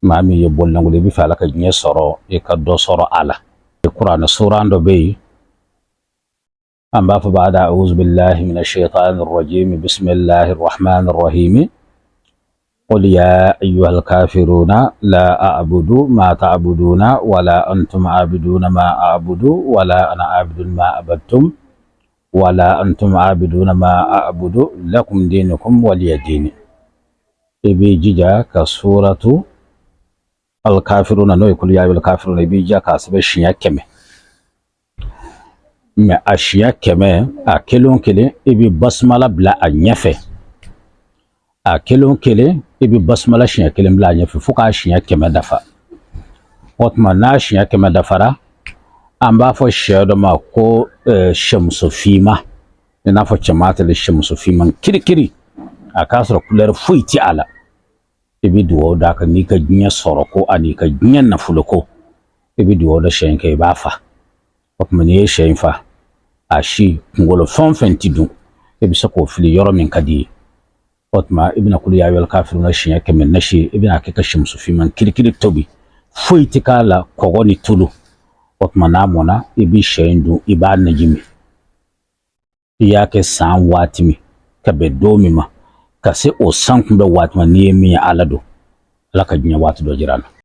Maa min ye bololankolon, i bɛ fɛ Ala ka diɲɛ sɔrɔ, i ka dɔ sɔrɔ a la. Kuranɛ suran dɔ bɛ yen, an b'a fɔ: بعد أعوذ بالله من الشيطان الرجيم، بسم الله الرحمن الرحيم، قل يا أيها الكافرون لا أعبد ما تعبدون ولا أنتم عابدون ما أعبد ولا أنا عابد ما عبدتم ولا أنتم عابدون ما أعبد لكم دينكم ولي دين. I b'i jija ka سورة الكافرون, n'o ye قل يا أيها الكافرون, i b'i jija k'a sɛbɛn siɲɛ 100. Mais a siɲɛ 100, a kelen o kelen, i bɛ basumala bila a ɲɛfɛ. A kelen o kelen, i bɛ basumala siɲɛ kelen bila a ɲɛfɛ fo k'a siɲɛ 100 dafa. O tuma, n'a siɲɛ 100 dafara, an b'a fɔ sɛ dɔ ma ko sɛmuso finma, i n'a fɔ cɛman tɛ, sɛmuso finman kirikiri, a k'a sɔrɔ couleur foyi ti a la. I bɛ dugawu d'a kan n'i ka diɲɛ sɔrɔ ko ani ka diɲɛ nafolo ko. I bɛ dugawu dɔ sɛ in kɛ, i b'a fa. O tuma, n'i ye sɛ in fa, a si kunkolo fɛn o fɛn ti dun, i bɛ se k'o fili yɔrɔ min ka di ye. O tuma, i bɛna قل يا أيها الكافرون siɲɛ 100 nasi, i bɛna kɛ ka sɛmuso finman kirikiri tobi, foyi ti k'a la, kɔgɔ ni tulu. O tuma, n'a mɔnna, i bɛ sɛ in dun, i b'a naji min. I y'a kɛ san waati min ka bɛn don min ma, ka se o san kunbɛ waati ma, n'i ye min ye, Ala don, Ala ka diɲɛ waati dɔ jira an na.